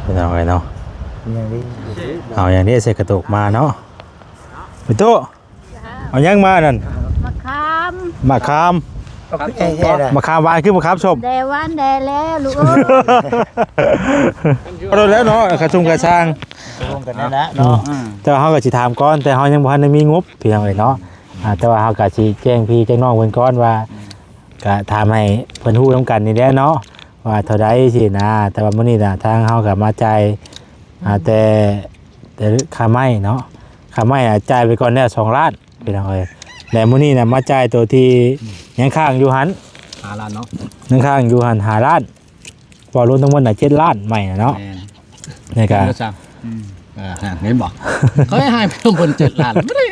ພີ່ນ້ອງເອີຍເນາະ ຍັງດີ ເອົາຫຍັງນີ້ໃສ່ກະໂຕກມາເນາະ ໄປໂຕະ ເອົາຫຍັງມານັ້ນ? ໝາກຂາມ ໝາກຂາມ ກໍຄືໃຫຍ່ແທ້ລະ ໝາກຂາມຫວານຄືໝາກຂາມສົ້ມ ແດ່ຫວານແດ່ແລ້ວລູກເອີຍ ເອົາໂລດແລ້ວເນາະ ຂະຊຸມຂະຊ່າງ ຕົກລົງກັນນັ້ນແຫຼະເນາະ ອືມ ແຕ່ວ່າເຮົາກໍຊິຖາມກ່ອນ ແຕ່ເຮົາຍັງບໍ່ທັນໄດ້ມີງົບ ພີ່ນ້ອງເອີຍເນາະ ອ່າ ແຕ່ວ່າເຮົາກໍຊິແຈ້ງພີ່ແຈ້ງນ້ອງເພິ່ນກ່ອນວ່າ ກໍຖາມໃຫ້ເພິ່ນຮູ້ນຳກັນນີ້ແຫຼະເນາະ ວ່າເທົ່າໃດຊີ້ນະ ແຕ່ວ່າມື້ນີ້ນະ ທາງເຮົາກໍມາຈ່າຍ ອ່າ ແຕ່ ແຕ່ຄ່າໄມ້ເນາະ ຄ່າໄມ້ນະ ຈ່າຍໄປກ່ອນແລ້ວສອງລ້ານ ພີ່ນ້ອງເອີຍ ແລະມື້ນີ້ນະ ມາຈ່າຍໂຕທີ່ຍັງຄ້າງຢູ່ຫັ້ນ ຫ້າລ້ານເນາະ ຍັງຄ້າງຢູ່ຫັ້ນຫ້າລ້ານ ເວົ້າລວມທັງໝົດນະ ເຈັດລ້ານໄມ້ນະເນາະ ແມ່ນ ນີ້ກະ ອືມ ອ່າ ເຫັນບໍ່ ເຂົາໃຫ້ໄປລົງເພິ່ນເຈັດລ້ານ ບໍ່ໄດ້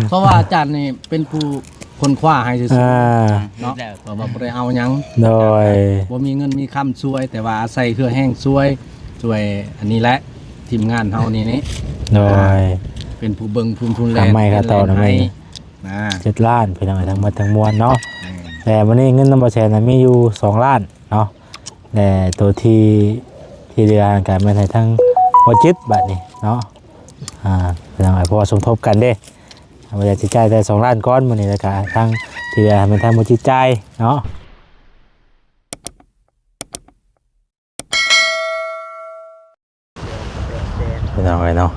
ເພາະວ່າອາຈານນີ້ເປັນຜູ້ ຄົ້ນຄວ້າໃຫ້ຊື່ໆ ອ່າ ເນາະ ເພາະວ່າບໍ່ໄດ້ເອົາຫຍັງ ໂດຍ ບໍ່ມີເງິນມີຄຳຊ່ວຍ ແຕ່ວ່າອາໄສເຄືອແຮງຊ່ວຍ ຊ່ວຍອັນນີ້ແຫຼະ ທີມງານເຮົານີ້ນີ້ ໂດຍ ເປັນຜູ້ເບິ່ງ ຜູ້ດູແລ ຄ່າໄມ້ຄ່າຕອກນຳ ນະ ເຈັດລ້ານ ພີ່ນ້ອງ ທັງໝົດທັງມວນເນາະ ແມ່ນ ແຕ່ມື້ນີ້ເງິນນຳບໍ່ແສນນະ ມີຢູ່ສອງລ້ານເນາະ ແລະໂຕທີ່ ທີ່ເຫຼືອຫັ້ນກະແມ່ນໃຫ້ທາງບໍ່ຈິດບາດນີ້ເນາະ ອ່າ ພີ່ນ້ອງເອີຍ ເພາະວ່າສົມທົບກັນເດ້ ວ່າຢາກຊິຈ່າຍແຕ່ສອງລ້ານກ່ອນມື້ນີ້ ແລ້ວກະທາງທີ່ເຫຼືອໃຫ້ແມ່ນທາງບໍ່ຈິດຈ່າຍເນາະ ພີ່ນ້ອງເອີຍເນາະ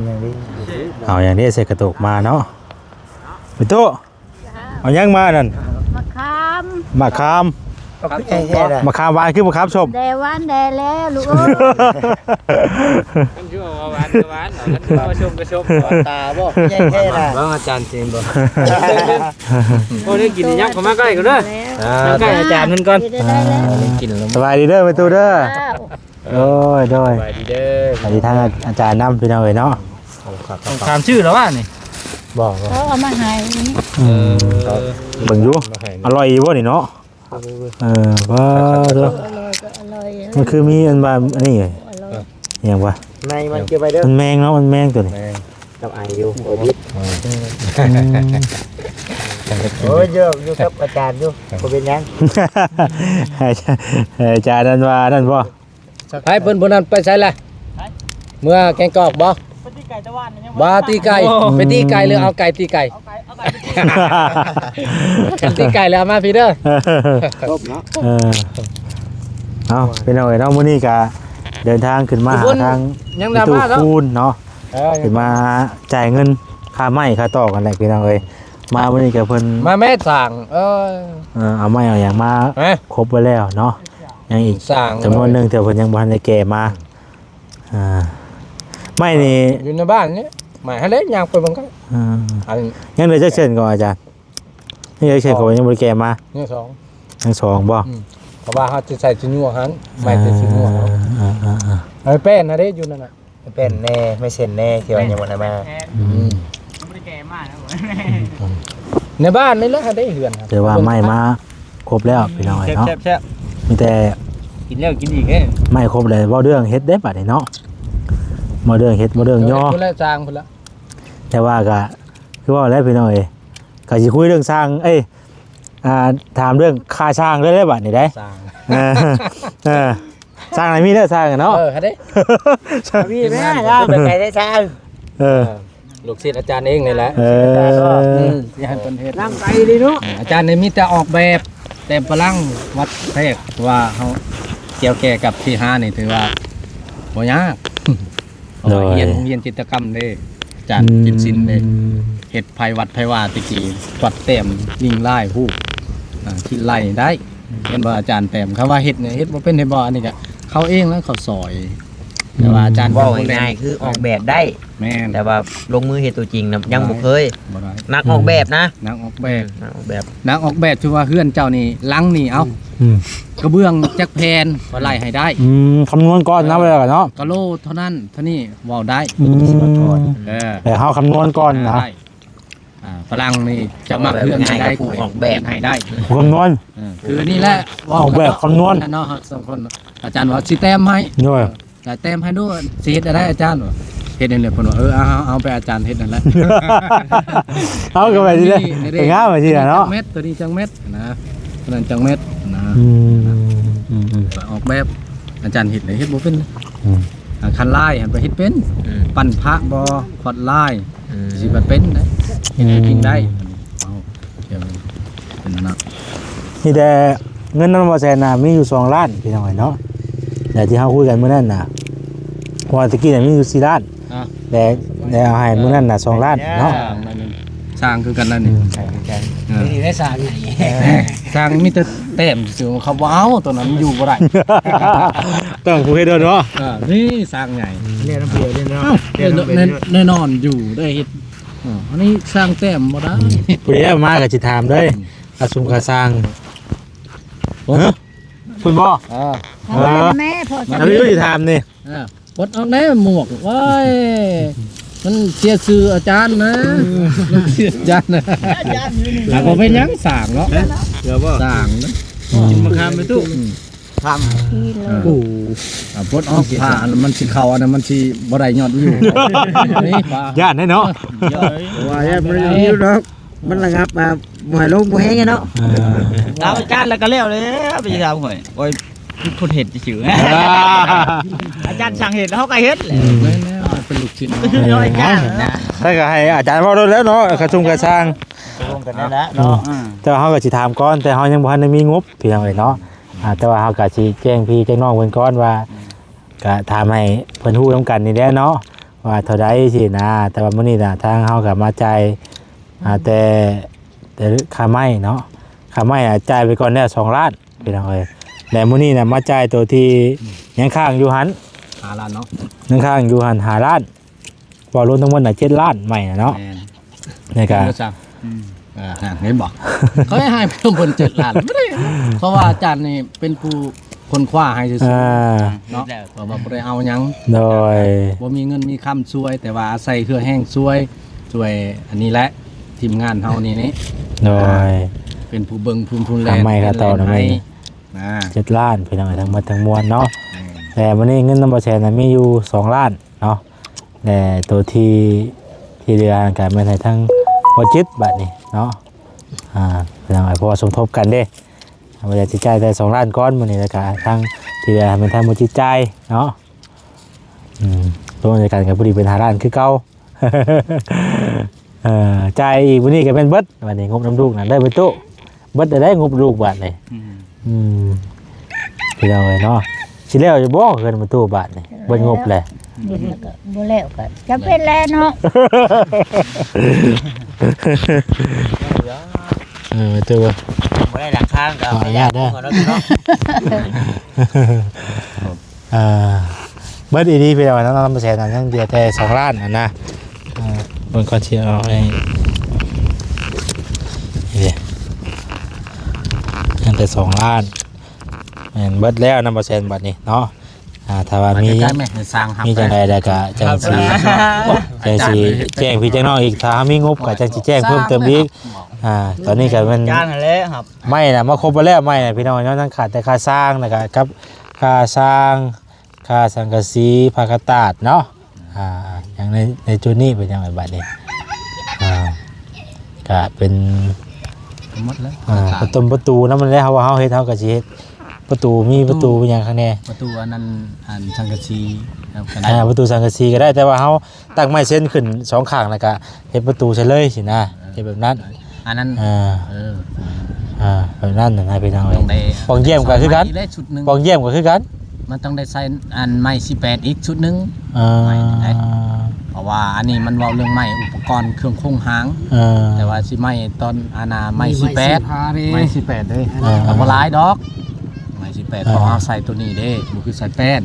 ຍັງດີ ເອົາຫຍັງນີ້ໃສ່ກະໂຕກມາເນາະ ໄປໂຕະ ເອົາຫຍັງມານັ້ນ? ໝາກຂາມ ໝາກຂາມ ກໍຄືໃຫຍ່ແທ້ລະ ໝາກຂາມຫວານຄືໝາກຂາມສົ້ມ ແດ່ຫວານແດ່ແລ້ວລູກເອີຍ ມັນຄືວ່າຫວານກໍຫວານ ມັນຄືວ່າສົ້ມກໍສົ້ມ ຕາບໍ່ ໃຫຍ່ແທ້ລະ ເບິ່ງອາຈານຊິມເບິ່ງ ໂອ້ ໄດ້ກິນຫຍັງເຂົ້າມາໃກ້ກ່ອນເດີ ອ່າ ໃກ້ອາຈານເພິ່ນກ່ອນ ກິນແລ້ວ ສະບາຍດີເດີແມ່ຕູ້ເດີ ໂດຍ ໂດຍ ສະບາຍດີເດີ ສະບາຍດີທາງອາຈານນຳ ພີ່ນ້ອງເອີຍເນາະ ຖາມຊື່ແລ້ວວ່ານີ້ ບໍ່ ເຂົາເອົາມາໃຫ້ ອືມ ເອີ ເບິ່ງຢູ່ ອະລ່ອຍຢູ່ບໍ່ນີ້ເນາະ ເອີ ວ່າ ເອີ ອະລ່ອຍກໍອະລ່ອຍ ມັນຄືມີອັນວ່າອັນນີ້ ອະລ່ອຍ ອີຫຍັງວະ ໃນມັນເກັບໄວ້ເດີ ມັນແມງເນາະ ມັນແມງຕົວນີ້ ແມງ ກັບໄອຢູ່ ໂອດິດ ອືມ ໂອ້ຍ ຢູ່ ຢູ່ກັບອາຈານຢູ່ ບໍ່ເປັນຫຍັງ ອາຈານນັ້ນວ່ານັ້ນບໍ່ ໃຜເພິ່ນຜູ້ນັ້ນໄປໃສລະ? ເມືອແກງກອກບໍ່? ໄປຕີໄກ່ຕະຫວ່ານຍັງບໍ່ ບໍ່ຕີໄກ່ ໂອ້ ໄປຕີໄກ່ ຫຼືເອົາໄກ່ຕີໄກ່? ເອົາໄກ່ ເອົາໄກ່ໄປຕີ ຕີໄກ່ແລ້ວເອົາມາພີ້ເດີ ຄົບເນາະ ເອີ ເອົາ ພີ່ນ້ອງເອີຍເນາະ ມື້ນີ້ກະເດີນທາງຂຶ້ນມາຫາທາງ ຍັງໄດ້ມາເນາະ ຕູ້ຄູນເນາະ ເອີ ຂຶ້ນມາຈ່າຍເງິນຄ່າໄມ້ຄ່າຕອກຫັ້ນແຫຼະ ພີ່ນ້ອງເອີຍ ມາມື້ນີ້ກະເພິ່ນ ມາແມ່ສ້າງ ເອີ ເອີ ເອົາໄມ້ເອົາຫຍັງມາຄົບໄວ້ແລ້ວເນາະ ຍັງອີກຈຳນວນໜຶ່ງທີ່ເພິ່ນຍັງບໍ່ທັນໄດ້ແກ່ມາ ອ່າ ໄມ້ນີ້ຢູ່ໃນບ້ານນີ້ ໄມ້ຫັ້ນເດ້ ຍ່າງໄປເບິ່ງກໍ ອ່າ ຍັງເຫຼືອຈັກເສັ້ນກໍອາຈານ? ຍັງເຫຼືອຈັກເສັ້ນກໍຍັງບໍ່ໄດ້ແກ່ມາ ຍັງສອງ ຍັງສອງບໍ່? ອືມ ເພາະວ່າເຮົາຈະໃສ່ຊິຍົວຫັ້ນ ໄມ້ແຕ່ຊິຍົວເນາະ ອ່າໆໆ ໄມ້ແປ້ນຫັ້ນເດ້ຢູ່ນັ້ນນະ ແປ້ນແດ່ ໄມ້ເສັ້ນແດ່ ທີ່ວ່າຍັງບໍ່ໄດ້ມາ ອືມ ໃນບ້ານນີ້ແຫຼະ ໄດ້ເຮືອນ ແຕ່ວ່າໄມ້ມາຄົບແລ້ວ ພີ່ນ້ອງເອີຍເນາະ ແຊບໆ ມີແຕ່ກິນແລ້ວກິນອີກເດ້ ໄມ້ຄົບແລ້ວ ເວົ້າເລື່ອງເຮັດເດ້ບາດນີ້ເນາະ ເວົ້າເລື່ອງເຮັດ ເວົ້າເລື່ອງຍໍ ພຸ້ນແຫຼະ ຊ່າງພຸ້ນລະ ແຕ່ວ່າກະຄືເວົ້າແຫຼະ ພີ່ນ້ອງເອີຍ ກະຊິຄຸຍເລື່ອງຊ່າງ ເອີຍ ອ່າ ຖາມເລື່ອງຄ່າຊ່າງເລີຍເດ້ບາດນີ້ເດ້ ຊ່າງ ເອີ ເອີ ຊ່າງໃນມີເດີຊ່າງເນາະ ເອີ ຫັ້ນເດ້ ມີແມ່ ໄປໄກໄດ້ຊ່າງ ເອີ ລູກສິດອາຈານເອງນີ້ແຫຼະ ເອີ ອືມ ຊິໃຫ້ເພິ່ນເຮັດ ນຳໄປເລີຍເນາະ ອາຈານນີ້ມີແຕ່ອອກແບບ ແຕ້ມຝຣັ່ງ ວັດແທກ ວ່າເຮົາກ່ຽວແກ່ກັບທີ່ຫ້ານີ້ ຖືວ່າບໍ່ຍາກ ເພາະວ່າ ໂດຍ ຮຽນ ໂຮງຮຽນຈິດຕະກຳເດ້ ອາຈານ ອືມ ຈິດສິນເດ້ ເຮັດໄພວັດໄພວາແຕ່ກີ້ ວັດແຕ້ມ ຍິງລາຍ ຮູບ ອ່າ ຄິດໄລ່ໄດ້ ເຫັນບໍ່ອາຈານແຕ້ມ ຄຳວ່າເຮັດນີ້ ເຮັດບໍ່ເປັນ ເຮັດບໍ່ ອັນນີ້ກະເຂົາເອງແລ້ວເຂົາສອຍ ແຕ່ວ່າອາຈານ ເວົ້າງ່າຍໆ ຄືອອກແບບໄດ້ ແມ່ນ ແຕ່ວ່າລົງມືເຮັດຕົວຈິງນະ ຍັງບໍ່ເຄີຍ ບໍ່ໄດ້ ນັກອອກແບບນະ ອືມ ນັກອອກແບບ ອືມ ນັກອອກແບບ ນັກອອກແບບ ຖືວ່າເຮືອນເຈົ້ານີ້ ຫຼັງນີ້ ເອົ້າ ອືມ ກະເບື້ອງຈັກແຜ່ນ ກໍໄລ່ໃຫ້ໄດ້ ອືມ ຄຳນວນກ່ອນນະ ເອີ ເວລາເນາະ ກະໂລເທົ່ານັ້ນເທົ່ານີ້ ເວົ້າໄດ້ ອືມ ເອີ ແຕ່ເຮົາຄຳນວນກ່ອນນະ ອ່າ ຝຣັ່ງນີ້ຈະມັກເລື່ອງໃດ ອອກແບບໃຫ້ໄດ້ ຄຳນວນ ເອີ ຄືນີ້ແຫຼະ ອອກແບບຄຳນວນເນາະ ສອງຄົນ ອາຈານວ່າຊິແຕ້ມໃຫ້ ໂດຍ ກະແຕ້ມໃຫ້ດູ ຊິເຮັດອັນໃດອາຈານ ເຮັດອັນໃດ ເພິ່ນວ່າ ເອີ ເອົາ ເອົາໄປອາຈານເຮັດນັ້ນແຫຼະ ເອົາ ກໍໄປຊິໄດ້ ງາມໄປຊິເນາະ ຈັກແມັດ ຕົວນີ້ຈັກແມັດນະ ຕົວນັ້ນຈັກແມັດນະ ອືມ ອືມ ອອກແບບ ອາຈານເຮັດເລີຍ ເຮັດບໍ່ເປັນ ອືມ ອ່າ ຄັນລາຍຫັ້ນໄປເຮັດເປັນ ອືມ ປັ້ນພະບໍ່ ຂອດລາຍ ອືມ ຊິບັດເປັນໄດ໋ ເຮັດໃຫ້ກິນໄດ້ ເອົາ ເປັນອັນນັ້ນ ມີແຕ່ເງິນນຳບໍ່ແຊນນະ ມີຢູ່ສອງລ້ານ ພີ່ນ້ອງເອີຍເນາະ ແຕ່ທີ່ເຮົາຄຸຍກັນມື້ນັ້ນນະ ເພາະວ່າຕະກີ້ນະມີຢູ່ສີ່ລ້ານ ອ່າ ແຕ່ ແຕ່ເອົາໃຫ້ມື້ນັ້ນນະສອງລ້ານເນາະ ສ້າງນັ້ນ ສ້າງຄືກັນນັ້ນນີ້ ອືມ ສ້າງຄືກັນ ເອີ ນີ້ໄດ້ສ້າງໃຫຍ່ ເອີ ສ້າງມີແຕ່ແຕ້ມຊື່ໆ ເຂົາບໍ່ເອົາ ຕົວນັ້ນມັນຢູ່ບໍ່ໄດ້ ຕ້ອງຜູ້ເຮັດເດີເນາະ ເອີ ນີ້ສ້າງໃຫຍ່ ອືມ ເລື່ອງນຳເພິ່ນເດ້ເນາະ ເອົ້າ ເລື່ອງນຳເພິ່ນ ແນ່ນອນຢູ່ໄດ້ເຮັດ ເອີ ອັນນີ້ສ້າງແຕ້ມບໍ່ໄດ້ ອືມ ຜູ້ໃດມາກໍຊິຖາມເດີ ອືມ ຄ່າຊຸມຄ່າສ້າງ ໂອ້ ຮະ ເພິ່ນບໍ່ ເອີ ເອີ ແມ່ພໍ່ ແລ້ວຢູ່ທີ່ຖາມນີ້ ເອີ ປົດອອກແດ່ໝວກ ໂອ້ຍ ມັນເສຍຊື່ອາຈານນະ ມັນເສຍຊື່ອາຈານນະ ອາຈານຢູ່ນີ້ ແລ້ວບໍ່ເປັນຫຍັງສ້າງເນາະ ເອີ ບໍ່ສ້າງນະ ອືມ ກິນມະຂາມໄປຕູ້ ອືມ ຄຳ ໂອ້ ອ່າ ປົດອອກຜ້າ ມັນຊິເຂົ້າ ອັນນັ້ນມັນຊິບໍ່ໄດ້ຍອດວິວ ຢ້ານເດ້ເນາະ ຢ້ານ ວ່າຢ້ານບໍ່ໄດ້ຍອດວິວດອກ ມັນລະງັບມາ ບໍ່ໃຫ້ລົງບໍ່ແຮງເນາະ ເອີ ຕາມອາຈານແລ້ວກໍແລ້ວແລ້ວ ໄປຖາມຂ້ອຍ ຂ້ອຍຄືຄົນເຮັດຊື່ໆ ອາຈານສັ່ງເຮັດ ເຮົາກໍເຮັດແຫຼະ ອືມ ແມ່ນແລ້ວ ເປັນລູກສິດເນາະ ເອີ ອາຈານນະ ແຕ່ກໍໃຫ້ອາຈານເວົ້າໂລດແລ້ວເນາະ ຄ່າຊຸມຄ່າສ້າງ ຕົກລົງກັນນັ້ນແຫຼະເນາະ ອືມ ແຕ່ວ່າເຮົາກໍຊິຖາມກ່ອນ ແຕ່ເຮົາຍັງບໍ່ທັນໄດ້ມີງົບ ພີ່ນ້ອງເອີຍເນາະ ອ່າ ແຕ່ວ່າເຮົາກໍຊິແຈ້ງພີ່ແຈ້ງນ້ອງເພິ່ນກ່ອນວ່າ ອືມ ກໍຖາມໃຫ້ເພິ່ນຮູ້ນຳກັນນີ້ແຫຼະເນາະ ວ່າເທົ່າໃດຊີ້ນະ ແຕ່ວ່າມື້ນີ້ນະ ທາງເຮົາກໍມາຈ່າຍ ອ່າ ແຕ່ ແຕ່ຄ່າໄມ້ເນາະ ຄ່າໄມ້ນະ ຈ່າຍໄປກ່ອນແລ້ວສອງລ້ານ ພີ່ນ້ອງເອີຍ ແລະມື້ນີ້ນະ ມາຈ່າຍໂຕທີ່ຍັງຄ້າງຢູ່ຫັ້ນ ຫ້າລ້ານເນາະ ຍັງຄ້າງຢູ່ຫັ້ນຫ້າລ້ານ ເວົ້າລວມທັງໝົດນະ ເຈັດລ້ານໄມ້ນະເນາະ ແມ່ນ ໃນການ ອືມ ອ່າ ເຫັນບໍ່ ເຂົາໃຫ້ເພີ່ມເພິ່ນເຈັດລ້ານ ບໍ່ໄດ້ ເພາະວ່າອາຈານນີ້ເປັນຜູ້ຄົ້ນຄວ້າໃຫ້ຊື່ໆ ອ່າ ເນາະ ເພາະວ່າບໍ່ໄດ້ເອົາຫຍັງ ໂດຍ ບໍ່ມີເງິນມີຄຳຊ່ວຍ ແຕ່ວ່າອາໄສເຫື່ອແຮງຊ່ວຍ ຊ່ວຍອັນນີ້ແຫຼະ ທີມງານເຮົານີ້ນີ້ ໂດຍ ເປັນຜູ້ເບິ່ງຜູ້ດູແລ ຄ່າໄມ້ຄ່າຕໍ່ນະ ນະ ເຈັດລ້ານ ພີ່ນ້ອງເອີຍ ທັງໝົດທັງມວນເນາະ ແມ່ນ ແຕ່ມື້ນີ້ເງິນນຳບໍ່ແຊນນະ ມີຢູ່ສອງລ້ານເນາະ ແລະ ໂຕທີ່ ທີ່ເຫຼືອຫັ້ນກະແມ່ນໃຫ້ທາງບໍ່ຈິດບາດນີ້ເນາະ ອ່າ ພີ່ນ້ອງເອີຍ ເພາະວ່າສົມທົບກັນເດ້ ວ່າຢາກຊິຈ່າຍແຕ່ສອງລ້ານກ່ອນມື້ນີ້ ແລ້ວກະທາງທີ່ເຫຼືອແມ່ນທາງບໍ່ຈິດຈ່າຍເນາະ ອືມ ລວມໃສ່ກັນກະພໍດີເປັນຫ້າລ້ານຄືເກົ່າ ເອີ ຈ່າຍອີກມື້ນີ້ກະແມ່ນເບິດ ບາດນີ້ງົບນຳລູກນັ້ນເດີ ໄປຕູ້ ເບິດໄດ້ງົບລູກບາດນີ້ ອືມ ອືມ ພີ່ນ້ອງເອີຍເນາະ ຊິແລ້ວຢູ່ບໍ່ເຮືອນປະຕູບາດນີ້ ເບິດງົບແລ້ວ ບໍ່ແລ້ວກໍຈຳເປັນແລ້ວເນາະ ເອີ ຕູ້ບໍ່ໄດ້ຫຼັງຄາກໍເອົາໄປຍາດເດີເນາະ ອ່າ ເບິດອີ່ຫຼີພີ່ນ້ອງເນາະ ນຳແສນນັ້ນຍັງເຫຼືອແຕ່ສອງລ້ານຫັ້ນນະ ອ່າ ເບິ່ງກ່ອນຊິເອົາໃຫ້ ນີ້ເດ້ ຍັງແຕ່ສອງລ້ານ ແມ່ນເບິດແລ້ວນຳບໍ່ແສນບາດນີ້ເນາະ ອ່າ ຖ້າວ່າມີ ມີຈັ່ງໃດແລ້ວກະຈັ່ງຊິ ຈັ່ງຊິແຈ້ງພີ່ແຈ້ງນ້ອງອີກ ຖ້າເຮົາມີງົບກະຈັ່ງຊິແຈ້ງເພີ່ມເຕີມອີກ ອ່າ ຕອນນີ້ກະແມ່ນ ໄມ້ນະມາຄົບໝົດແລ້ວ ໄມ້ນະພີ່ນ້ອງເນາະ ຍັງຂາດແຕ່ຄ່າສ້າງ ແລ້ວກະກັບຄ່າສ້າງ ຄ່າສັງກະສີ ຜ້າກະຕາດເນາະ ອ່າ ຢ່າງໃນ ໃນຈຸດນີ້ເປັນຫຍັງບາດນີ້ ອ່າ ກະເປັນ ໝົດແລ້ວ ອ່າ ປະຕູ ປະຕູນຳແຫຼະ ເຮົາວ່າເຮົາເຮັດ ເຮົາກະຊິເຮັດປະຕູ ມີປະຕູຫຍັງຂ້າງແນ່ ປະຕູອັນນັ້ນ ອັນສັງກະສີ ອ່າ ປະຕູສັງກະສີກະໄດ້ ແຕ່ວ່າເຮົາ ຕັ້ງໄມ້ເຊັນຂຶ້ນສອງຂ້າງ ແລ້ວກະເຮັດປະຕູໃສ່ເລີຍຊີ້ນະ ເອີ ເຮັດແບບນັ້ນ ອັນນັ້ນ ເອີ ເອີ ອ່າ ແບບນັ້ນນະພີ່ນ້ອງເອີຍ ປ່ອງຢ້ຽມກະຄືກັນ ປ່ອງຢ້ຽມກະຄືກັນ ມັນຕ້ອງໄດ້ໃສ່ອັນໄມ້ສີ່ແປດອີກຊຸດໜຶ່ງ ອ່າ ໄມ້ນີ້ໄດ໋ ເພາະວ່າອັນນີ້ມັນເວົ້າເລື່ອງໄມ້ອຸປະກອນເຄື່ອງໂຄງຮ່າງ ເອີ ແຕ່ວ່າຊິໄມ້ຕອນອັນນ່າໄມ້ສີ່ແປດ ໄມ້ສີ່ແປດເດ້ ເອີ ກະບໍ່ຫຼາຍດອກ ໄມ້ສີ່ແປດ ເອີ ເພາະເຮົາໃສ່ໂຕນີ້ເດ້ ບໍ່ຄືໃສ່ແປ້ນ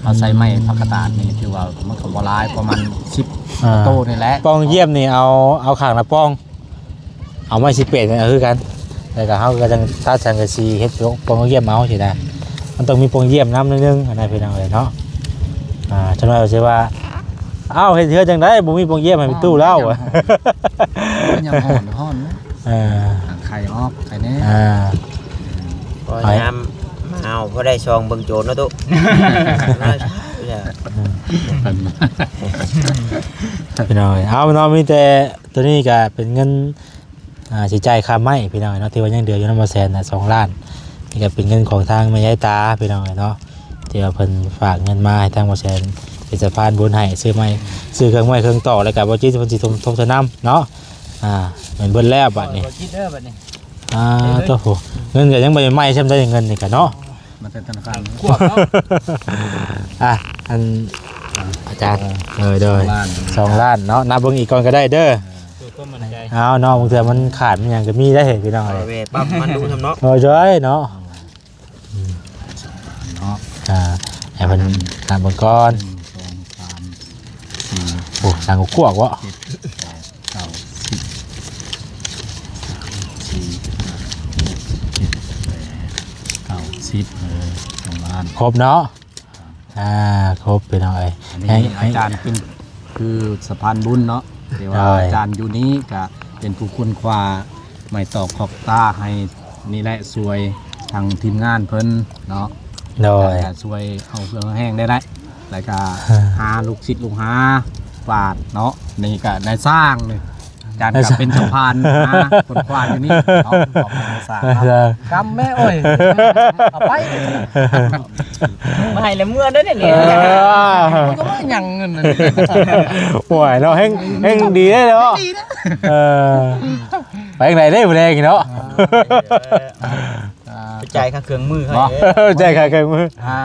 ເຮົາໃສ່ໄມ້ຜັກກະຕາດນີ້ ຖືວ່າມັນກະບໍ່ຫຼາຍ ປະມານສິບ ອ່າ ໂຕນີ້ແຫຼະ ປ່ອງຢ້ຽມນີ້ເອົາ ເອົາຂ້າງລະປ່ອງ ເອົາໄມ້ສີ່ແປດນີ້ຄືກັນ ແລ້ວກະເຮົາກະຈັ່ງຕັດສັງກະສີເຮັດປ່ອງຢ້ຽມເອົາຊີ້ນະ ມັນຕ້ອງມີປ່ອງຢ້ຽມນຳໜ້ອຍໜຶ່ງຫັ້ນນະພີ່ນ້ອງເອີຍເນາະ ອ່າ ສ່ວນຫຼາຍຊິວ່າ ອ້າວ ເຮັດເຮືອນຈັ່ງໃດບໍ່ມີປ່ອງຢ້ຽມໃຫ້ແມ່ຕູ້ລາວ ຍາມຮ້ອນ ຮ້ອນນະ ເອີ ໄຂ້ອອກ ໄຂ້ແນ່ ອ່າ ພໍຍາມມາເອົາ ພໍໄດ້ຊ່ອງເບິ່ງໂຈນເນາະຕູ້ ພີ່ນ້ອງເອີຍ ເອົາເນາະ ມີແຕ່ໂຕນີ້ກະເປັນເງິນ ອ່າ ຊິຈ່າຍຄ່າໄມ້ພີ່ນ້ອງເອີຍເນາະ ທີ່ວ່າຍັງເຫຼືອຢູ່ນຳບໍ່ແສນນະ ສອງລ້ານ ນີ້ກະເປັນເງິນຂອງທາງແມ່ຍາຍຕາພີ່ນ້ອງເອີຍເນາະ ທີ່ວ່າເພິ່ນຝາກເງິນມາໃຫ້ທາງບໍ່ແສນເປັນສະພານບຸນໃຫ້ ຊື້ໄມ້ ຊື້ເຄື່ອງໄມ້ເຄື່ອງຕອກ ແລ້ວກໍບໍ່ຈິດເພິ່ນຊິທົບ ທົບໃສ່ນຳເນາະ. ອ່າ ແມ່ນເບິດແລ້ວບາດນີ້ ບໍ່ຈິດເດີບາດນີ້ ອ່າ ໂຕ ເງິນກໍຍັງບໍ່ໄດ້ໃໝ່ຊ້ຳໃດ ເງິນນີ້ກໍເນາະ ມາແຕ່ທະນາຄານ ຂວບເນາະ ອ່ະ ອັນ ອາຈານ ເອີ ໂດຍ ສອງລ້ານ ສອງລ້ານເນາະ ນັບເບິ່ງອີກກ່ອນກໍໄດ້ເດີ ເອີ ເອົາເນາະ ບາງເທື່ອມັນຂາດມັນຫຍັງກໍມີໄດ້ ພີ່ນ້ອງເອີຍ ເອີ ແວ່ປ້ຳມັນດູນຳເນາະ ໂດຍເນາະ ເນາະ ອ່າ ໃຫ້ເພິ່ນນັບເບິ່ງກ່ອນ ໜຶ່ງ ສອງ ສາມ ສີ່ ໂອ້ ສັງກະຂວກເວາະ ເຈັດ ແປດ ເກົ້າ ສິບ ສາມ ສີ່ ຫ້າ ຫົກ ເຈັດ ແປດ ເກົ້າ ສິບ ເອີ ສອງລ້ານ ຄົບເນາະ ອ່າ ຄົບ ພີ່ນ້ອງເອີຍ ອັນນີ້ ໃຫ້ ໃຫ້ອາຈານເປັນ ຄືສະພານບຸນເນາະ ທີ່ວ່າ ໂດຍ ອາຈານຢູ່ນີ້ກະເປັນຜູ້ຄົ້ນຄວ້າໄມ້ຕອກຂອບຕາໃຫ້ ນີ້ແຫຼະ ຊ່ວຍທາງທີມງານເພິ່ນເນາະ ໂດຍ ກະຊ່ວຍເອົາເຫື່ອແຮງໄດ້ ແລ້ວກະຫາລູກສິດລູກຫາ ປາດເນາະ ນີ້ກະນາຍຊ່າງນີ້ ອາຈານກະເປັນສະພານນາ ຄົນຂວາຢູ່ນີ້ເນາະ ຂອບຄຸນສາ ກຳແມ່ໂອ້ຍ ເອົາໄປ ມາໃຫ້ແລ້ວເມືອເດີນີ້ ເອີ ມັນກໍບໍ່ຫຍັງເງິນນັ້ນ ໂອ້ຍ ເນາະ ແຮງ ແຮງດີເດ້ເນາະ ເອີ ໄປທາງໃດເດ້ມື້ແລງນີ້ເນາະ ອ່າ ໄປຈ່າຍຄ່າເຄື່ອງມືເຂົາ ບໍ່ ເດ້ ໄປຈ່າຍຄ່າເຄື່ອງມື ອ່າ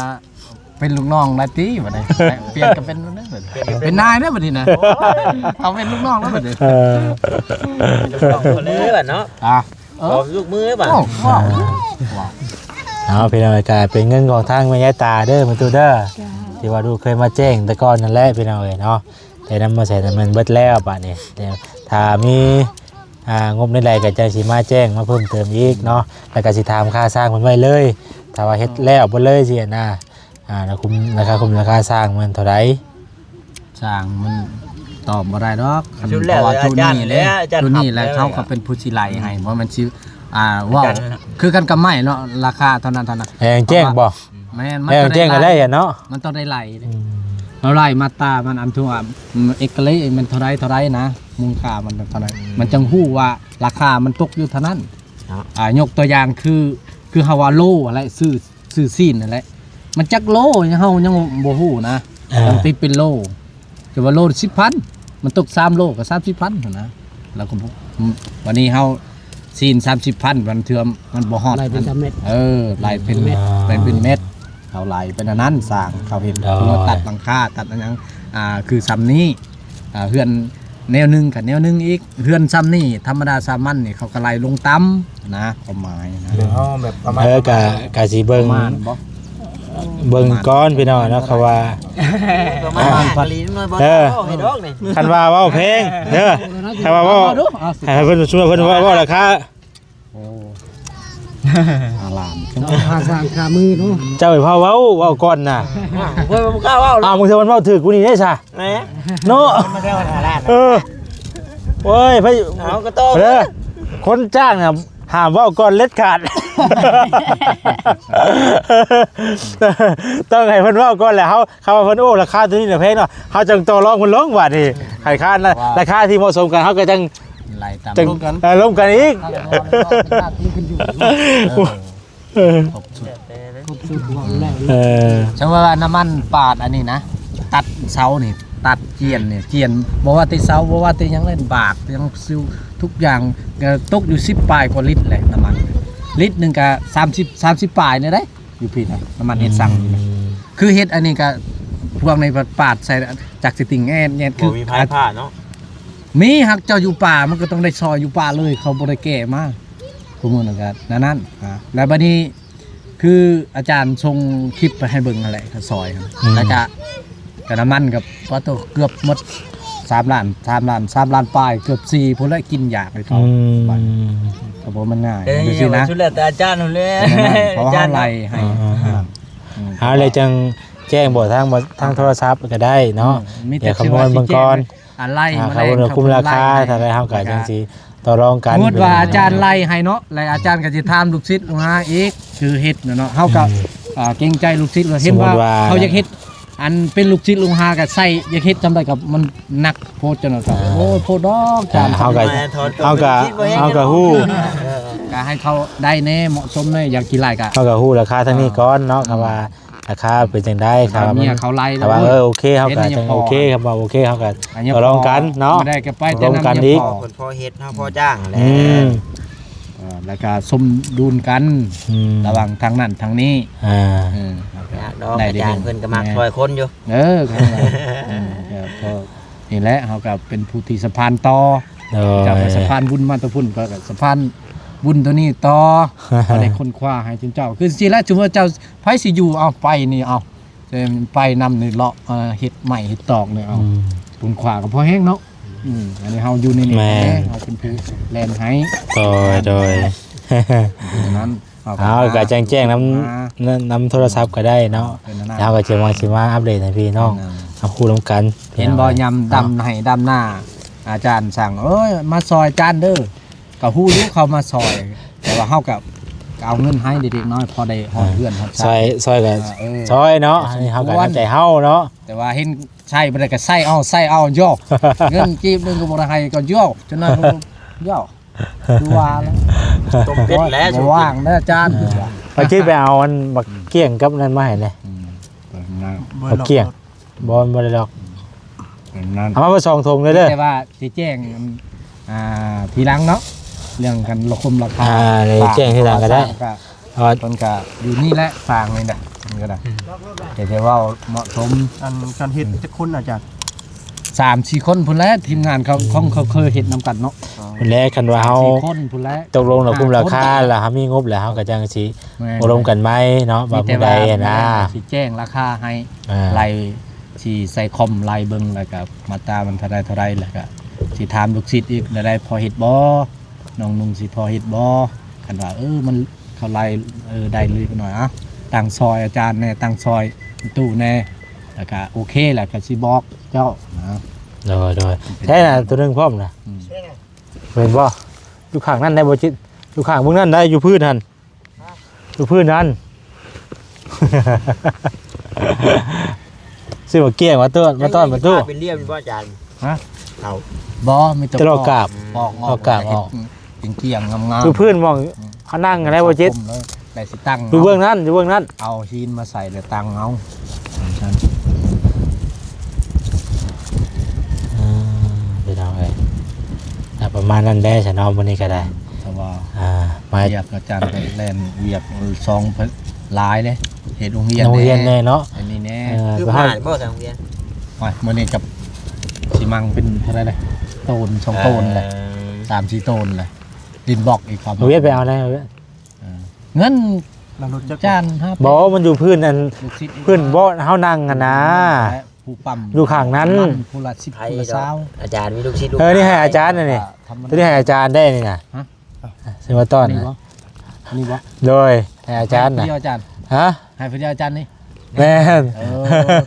ເປັນລູກນ້ອງໄດ້ຕິບັດນີ້ ປ່ຽນກໍເປັນ ເປັນນາຍແລ້ວບັດນີ້ນະ ໂອ້ຍ ເອົາເປັນລູກນ້ອງແລ້ວບັດນີ້ ເອີ ເປັນລູກນ້ອງເລີຍບັດເນາະ ອ່າ ເອີ ເອົາລູກມືບັດ ໂອ້ ເອົາ ພີ່ນ້ອງເອີຍ ກະເປັນເງິນຂອງທາງແມ່ຍາຍຕາເດີ ແມ່ຕູ້ເດີ ທີ່ວ່າລູກເຄີຍມາແຈ້ງແຕ່ກ່ອນນັ້ນແຫຼະ ພີ່ນ້ອງເອີຍເນາະ ແຕ່ນຳມາໃສ່ນັ້ນແມ່ນເບິດແລ້ວບາດນີ້ ແຕ່ຖ້າມີ ອ່າ ງົບໃດໆກໍຈັ່ງຊິມາແຈ້ງມາເພີ່ມເຕີມອີກເນາະ ແລ້ວກໍຊິຖາມຄ່າຊ່າງເພິ່ນໄວ້ເລີຍ ຖ້າວ່າເຮັດແລ້ວເບິດເລີຍຊີ້ນະ ອ່າ ລາຄາຄຸ້ມ ລາຄາຄຸ້ມ ລາຄາຊ່າງມັນເທົ່າໃດ? ຊ່າງມັນຕອບບໍ່ໄດ້ດອກ ຄັນ ເພາະວ່າຈຸດນີ້ເດ້ ຈຸດນີ້ແຫຼະ ເຂົາກໍເປັນຜູ້ຊິໄລ່ໃຫ້ ບໍ່ແມ່ນຊິ ອ່າ ເວົ້າຄືກັນກັບໄມ້ເນາະ ລາຄາເທົ່ານັ້ນເທົ່ານັ້ນ ແຈ້ງບໍ່? ແມ່ນ ມັນຕ້ອງໄດ້ໄລ່ເນາະ ມັນຕ້ອງໄດ້ໄລ່ເດ້ ອືມ ເຮົາໄລ່ມາຕາມັນ ອັນທີ່ວ່າ ເອັກເກເລມັນເທົ່າໃດເທົ່າໃດນະ ມູນຄ່າມັນເທົ່າໃດ ອືມ ມັນຈັ່ງຮູ້ວ່າລາຄາມັນຕົກຢູ່ເທົ່ານັ້ນ ເນາະ ອ່າ ຍົກຕົວຢ່າງຄື ຄືເຮົາວ່າໂລຫັ້ນແຫຼະ ຊື້ ຊື້ຊີ້ນຫັ້ນແຫຼະ ມັນຈັກໂລ ເຮົາຍັງບໍ່ຮູ້ນະ ເອີ ຕ້ອງຕິດເປັນໂລ ແຕ່ວ່າໂລສິບພັນ ມັນຕົກສາມໂລກໍສາມສິບພັນຫັ້ນນະ ແລ້ວກໍບໍ່ ອືມ ວັນນີ້ເຮົາຊີ້ນສາມສິບພັນ ບາງເທື່ອມັນບໍ່ຮອດ ໄລ່ເປັນເມັດ ເອີ ໄລ່ເປັນເມັດ ອ່າ ໄລ່ເປັນເມັດ ເຂົາໄລ່ເປັນອັນນັ້ນ ຊ່າງເຂົາເຮັດ ໂດຍ ເຂົາຕັດຫຼັງຄາ ຕັດອັນຫຍັງ ອ່າ ຄືຊ່ຳນີ້ ອ່າ ເຮືອນແນວໜຶ່ງກັບແນວໜຶ່ງອີກ ເຮືອນຊ່ຳນີ້ ທຳມະດາສາມັນນີ້ ເຂົາກໍໄລ່ລົງຕ່ຳນະ ຄວາມໝາຍນະ ແບບເຮົາແບບປະມານ ເອີ ກະ ກະຊິເບິ່ງ ປະມານບໍ່? ເບິ່ງກ່ອນພີ່ນ້ອງເນາະ ຄັນວ່າ ປະມານ ອ່າ ກະລີນ້ອຍບໍ່ ເອີ ເວົ້າໃຫ້ດອກນີ້ ຄັນວ່າເວົ້າແພງເດີ ຄັນວ່າເວົ້າ ເອົາ ເອົາ ໃຫ້ເພິ່ນ ເພິ່ນເວົ້າ ເວົ້າລາຄາ ໂອ້ ອາລາມ ເຈົ້າພາສ້າງຄາມືເນາະ ເຈົ້າໄປພາເວົ້າ ເວົ້າກ່ອນນະ ອ່າ ເພິ່ນບໍ່ກ້າເວົ້າ ອ້າວ ບາງເທື່ອມັນເວົ້າຖືກກວ່ານີ້ເດ້ຊະ ແໝ ເນາະ ເອີ ໂອ້ຍ ໄປ ເອົາກໍຕໍ່ ເດີ ຄົນຈ້າງນະ ຫ້າມເວົ້າກ່ອນເດັດຂາດ ຕ້ອງໃຫ້ເພິ່ນເວົ້າກ່ອນແຫຼະ ເຮົາ ຄຳວ່າເພິ່ນ ໂອ້ ລາຄາຕົວນີ້ນະແພງເນາະ ເຮົາຈັ່ງຕໍ່ລອງເພິ່ນລົງບາດນີ້ ໃຫ້ຄ່າລາ ລາຄາທີ່ເໝາະສົມກັນ ເຮົາກໍຈັ່ງ ໄລ່ຕາມ ຈັ່ງລົມກັນ ເອີ ລົມກັນອີກ ເອີ ຄົບຊຸດ ຄົບຊຸດ ເອີ ສົມມຸດວ່ານ້ຳມັນປາດອັນນີ້ນະ ຕັດເສົານີ້ ຕັດຈຽນນີ້ ຈຽນ ບໍ່ວ່າແຕ່ເສົາ ບໍ່ວ່າແຕ່ຫຍັງເລີຍ ບາກຫຍັງຊິວ ທຸກຢ່າງ ກໍຕົກຢູ່ສິບປາຍກວ່າລິດແຫຼະ ນ້ຳມັນ ລິດໜຶ່ງກໍສາມສິບ ສາມສິບປາຍນີ້ເດ້ ຢູ່ພີ້ນະ ນ້ຳມັນເຮັດຊັງນີ້ນະ ອືມ ຄືເຮັດອັນນີ້ກະ ພວກນີ້ປາດໃສ່ຈັກຊິຕິງແອດແຍດ ຄືບໍ່ມີໃຜຜ່າເນາະ ມີ ຫາກເຈົ້າຢູ່ປ່າ ມັນກໍຕ້ອງໄດ້ຊອຍຢູ່ປ່າເລີຍ ເຂົາບໍ່ໄດ້ແກ່ມາ ຜູ້ມື້ນັ້ນກະນັ້ນນັ້ນ ອ່າ ແລ້ວບັດນີ້ ຄືອາຈານສົ່ງຄລິບໄປໃຫ້ເບິ່ງຫັ້ນແຫຼະ ກໍຊອຍ ອືມ ແລ້ວກະ ກະນ້ຳມັນກໍ ປາໂຕ ເກືອບໝົດ ສາມລ້ານ ສາມລ້ານ ສາມລ້ານປາຍ ເກືອບສີ່ພຸ້ນແຫຼະ ກິນຢາກໄປເທົ່າ ອືມ ກໍບໍ່ແມ່ນງ່າຍ ເອີ ຈັ່ງຊີ້ນະ ສຸດແລ້ວແຕ່ອາຈານພຸ້ນແຫຼະ ເພາະວ່າເຮົາໄລ່ໃຫ້ ອ່າ ອືມ ເຮົາເລີຍຈັ່ງແຈ້ງບອກທາງ ທາງໂທລະສັບກໍໄດ້ເນາະ ອືມ ດຽວຄຳນວນເບິ່ງກ່ອນ ອາ ໄລ່ ອ່າ ມາແລງ ຄຳນວນຄຸມລາຄາ ເທົ່າໃດເຮົາກໍຈັ່ງຊິຕໍ່ລອງກັນ ສົມມຸດວ່າອາຈານໄລ່ໃຫ້ເນາະ ແລ້ວອາຈານກໍຊິຖາມລູກສິດລູກຫາອີກ ຄືເຮັດນະເນາະ ເຮົາກໍ ອືມ ອ່າ ເກງໃຈລູກສິດ ເຫັນວ່າ ສົມມຸດວ່າ ເຮົາຢາກເຮັດ ອັນເປັນລູກສິດລູກຫາກໍໃສ່ ຢາກເຮັດຊ່ຳໃດກໍມັນໜັກໂພດ ຈັ່ງນັ້ນກໍ ອ່າ ໂອ້ຍ ໂພດດອກ ອ່າ ຈານ ເຮົາກໍ ເຮົາກໍ ເຮົາກໍຮູ້ ກໍໃຫ້ເຂົາໄດ້ແດ່ ເໝາະສົມແດ່ ຢາກກິນຫຼາຍກໍ ເຮົາກໍຮູ້ລາຄາທາງນີ້ກ່ອນເນາະ ອ່າ ຄຳວ່າ ລາຄາເປັນຈັ່ງໃດ ຖ້າວ່າເມຍເຂົາໄລ່ ຖ້າວ່າ ໂອ້ຍ ເອີ ໂອເຄ ເຮົາກໍຈັ່ງໂອເຄ ຄັນວ່າໂອເຄ ເຮົາກໍຕໍ່ລອງກັນເນາະ ເພິ່ນພໍເຮັດເຮົາພໍຈ້າງແຫຼະ ອືມ ເອີ ແລ້ວກໍສົມດຸນກັນ ອືມ ລະຫວ່າງທາງນັ້ນທາງນີ້ ອ່າ ເອີ ຍາກດອກ ອາຈານເພິ່ນກໍມັກຊ່ອຍຄົນຢູ່ ເອີ ເອີ ກໍພໍ ນີ້ແຫຼະ ເຮົາກໍເປັນຜູ້ທີ່ສະພານຕໍ່ ໂດຍ ເຈົ້າກໍສະພານບຸນມາແຕ່ພຸ້ນ ຂ້ອຍກໍສະພານບຸນໂຕນີ້ຕໍ່ ກໍໄດ້ຄົ້ນຄວ້າໃຫ້ເຈົ້າ ຄືຊິລະ ສົມມຸດເຈົ້າ ໃຜຊິຢູ່ ເອົາໄປນີ້ ເອົາ ໄປນຳນີ້ ເລາະ ເຮັດໄມ້ເຮັດຕອກນີ້ ເອົາ ອືມ ຄົ້ນຄວ້າກໍພໍແຮງເນາະ ອືມ ອັນນີ້ເຮົາຢູ່ໃນນີ້ ແມ່ນ ເຮົາເປັນຜູ້ແລ່ນໃຫ້ ໂດຍ ໂດຍ ນັ້ນ ເຮົາກໍ ເຮົາກໍແຈ້ງໆນຳ ນຳໂທລະສັບກໍໄດ້ເນາະ ເຮົາກໍຈະມາ ຊິມາອັບເດດໃຫ້ພີ່ນ້ອງ ເຮົາຮູ້ນຳກັນ ເຫັນບໍ່ ຍາມດຳໄຮ່ດຳນາ ອາຈານສັ່ງ ເອີຍ ມາຊ່ອຍອາຈານເດີ ກໍຮູ້ຢູ່ເຂົາມາຊ່ອຍ ແຕ່ວ່າເຮົາກໍ ກໍເອົາເງິນໃຫ້ເລັກໆນ້ອຍໆ ພໍໄດ້ຮອດເຮືອນຮອດຊານ ຊ່ອຍ ຊ່ອຍກໍ ເອີ ຊ່ອຍເນາະ ອັນນີ້ເຮົາກໍນຳໃຈເຮົາເນາະ ແຕ່ວ່າເຫັນໃຊ້ບໍ່ໄດ້ກໍໃຊ້ເອົາ ໃຊ້ເອົາ ໂຢ ເງິນກີບໜຶ່ງກໍບໍ່ໄດ້ໃຫ້ ກໍໂຢ ຈົນນັ້ນ ໂຢ ຄືວ່າແຫຼະ ຕົ້ມເປັດແຫຼະ ບໍ່ວ່າງເດີອາຈານ ເອີ ວ່າຊິໄປເອົາອັນບັກກ້ຽງກັບນັ້ນມາໃຫ້ແດ່ ອືມ ບັກກ້ຽງ ບໍ່ ບໍ່ໄດ້ດອກ ເປັນນັ້ນ ເອົາມາເບິດສອງຖົງເລີຍເດີ ແຕ່ວ່າຊິແຈ້ງ ອ່າ ທີຫຼັງເນາະ ເລື່ອງການລະຄົມລາຄາ ອ່າ ແຈ້ງທີຫຼັງກໍໄດ້ ເພາະວ່າເພິ່ນກໍຢູ່ນີ້ແຫຼະ ຟາງນີ້ນະ ເພິ່ນກໍໄດ້ ອືມ ແຕ່ຊິເວົ້າເໝາະສົມ ອັນ ການເຮັດຈັກຄົນອາຈານ ສາມສີ່ຄົນພຸ້ນແຫຼະ ທີມງານເຂົາ ຂອງເຂົາເຄີຍເຮັດນຳກັນເນາະ ພຸ້ນແຫຼະ ຄັນວ່າເຮົາ ສາມສີ່ຄົນພຸ້ນແຫຼະ ຕົກລົງລະຄຸມລາຄາ ຫ້າຄົນ ລະເຮົາມີງົບແລ້ວ ເຮົາກໍຈັ່ງຊິ ແມ່ນ ໂອ້ລົມກັນໃໝ່ເນາະ ວ່າມື້ໃດຫັ້ນນະ ຊິແຈ້ງລາຄາໃຫ້ ອ່າ ໄລ່ ຊິໃສ່ຄອມໄລ່ເບິ່ງ ແລ້ວກໍມາດຕາມັນເທົ່າໃດເທົ່າໃດ ແລ້ວກໍຊິຖາມລູກສິດອີກ ແນວໃດພໍເຮັດບໍ່ ນ້ອງນຸ່ງຊິພໍເຮັດບໍ່ ຄັນວ່າ ເອີ ມັນເທົ່າໃດ ເອີ ໄດ້ເລັກໜ້ອຍ ເອົາ ຕັ້ງຊ່ອຍອາຈານແດ່ ຕັ້ງຊ່ອຍຕູ້ແດ່ ແລ້ວກໍໂອເຄ ແລ້ວກໍຊິບອກເຈົ້ານະ ໂດຍ ໂດຍ ໃຊ່ນະ ໂຕໜຶ່ງພ້ອມນະ ອືມ ເຫັນບໍ່ ຢູ່ຂ້າງນັ້ນໄດ້ບໍ່ຈິດ ຢູ່ຂ້າງເບິ່ງນັ້ນໄດ້ ຢູ່ພື້ນຫັ້ນ ຢູ່ພື້ນນັ້ນ ຊື້ໝາກກ້ຽງມາຕ້ອນ ມາຕ້ອນປະຕູ ເປັນລຽມບໍ່ອາຈານ ຮະ ເອົາ ບໍ່ ມີແຕ່ ແຕ່ລອກກາບ ປອກອອກ ລອກກາບອອກ ເປັນກ້ຽງງາມໆ ຢູ່ພື້ນໝ່ອງ ອືມ ເຮົານັ່ງຫັ້ນແຫຼະບໍ່ຈິດ ແລ້ວຊິຕັ້ງ ຢູ່ເບື້ອງນັ້ນ ຢູ່ເບື້ອງນັ້ນ ເອົາຫີນມາໃສ່ແລ້ວຕັ້ງເອົາ ຈັ່ງຊັ້ນ ອ່າ ພີ່ນ້ອງເອີຍ ອ່າ ປະມານນັ້ນແຫຼະຊະເນາະ ມື້ນີ້ກໍໄດ້ ແຕ່ວ່າ ອ່າ ມາ ວຽກອາຈານກໍແລ່ນວຽກສອງຫຼາຍເດ້ ເຮັດໂຮງຮຽນ ໂຮງຮຽນແດ່ເນາະ ອັນນີ້ແດ່ ເອີ ຄື ໄປຮອດ ບໍ່ທາງໂຮງຮຽນ ໂອ້ຍ ມື້ນີ້ກໍຊິມັງເປັນເທົ່າໃດເດ້ ໂຕນສອງໂຕນແຫຼະ ເອີ ສາມສີ່ໂຕນແຫຼະ ດິນບລັອກອີກ ຄວາມ ເອົາວຽກໄປເອົາໄດ້ ເອີ ເງິນ ແລ້ວລົດຈັກ ຈານ ຫ້າ ບໍ່ ມັນຢູ່ພື້ນອັນ ພື້ນເບາະເຮົານັ່ງຫັ້ນນາ ຜູ້ປ້ຳ ຢູ່ຂ້າງນັ້ນ ຜູ້ລະສິບ ຜູ້ລະຊາວ ອາຈານມີລູກສິດລູກ ເອີ ນີ້ໃຫ້ອາຈານນະນີ້ ອ່າ ໂຕນີ້ໃຫ້ອາຈານໄດ້ນີ້ນະ ຮະ ຊິມາຕ້ອນ ອັນນີ້ບໍ່ ອັນນີ້ບໍ່ ໂດຍ ໃຫ້ອາຈານນະ ໃຫ້ຜູ້ດຽວອາຈານ ຮະ ໃຫ້ຜູ້ດຽວອາຈານນີ້ ແມ່ນ ເອີ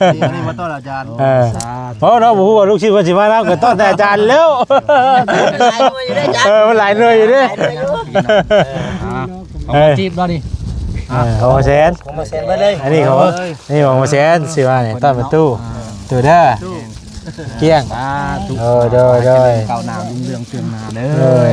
ອັນນີ້ມາຕ້ອນອາຈານ ເອີ ສາທຸ ເພາະເນາະ ບໍ່ຮູ້ວ່າລູກສິດເພິ່ນຊິມານຳ ກໍຕ້ອນແຕ່ອາຈານແລ້ວ ຫຼາຍໜ່ວຍຢູ່ເດ້ອາຈານ ເອີ ມັນຫຼາຍໜ່ວຍຢູ່ເດ້ ຫຼາຍໜ່ວຍຢູ່ ອ່າ ຂອງ ເອີ ມາຈີບລາວນີ້ ເອີ ຂອງມາແສນ ຂອງມາແສນເບິດເລີຍ ອັນນີ້ຂອງ ເອີຍ ນີ້ຂອງມາແສນ ຊິວ່ານີ້ ຕ້ອນປະຕູ ອ່າ ຕູ້ເດີ ຕູ້ ກ້ຽງ ສາທຸ ໂດຍ ໂດຍ ໂດຍ ຂໍໃຫ້ຈະເລີນກ້າວໜ້າ ຮຸ່ງເຮືອງເຄືອງໜ້າເດີ ໂດຍ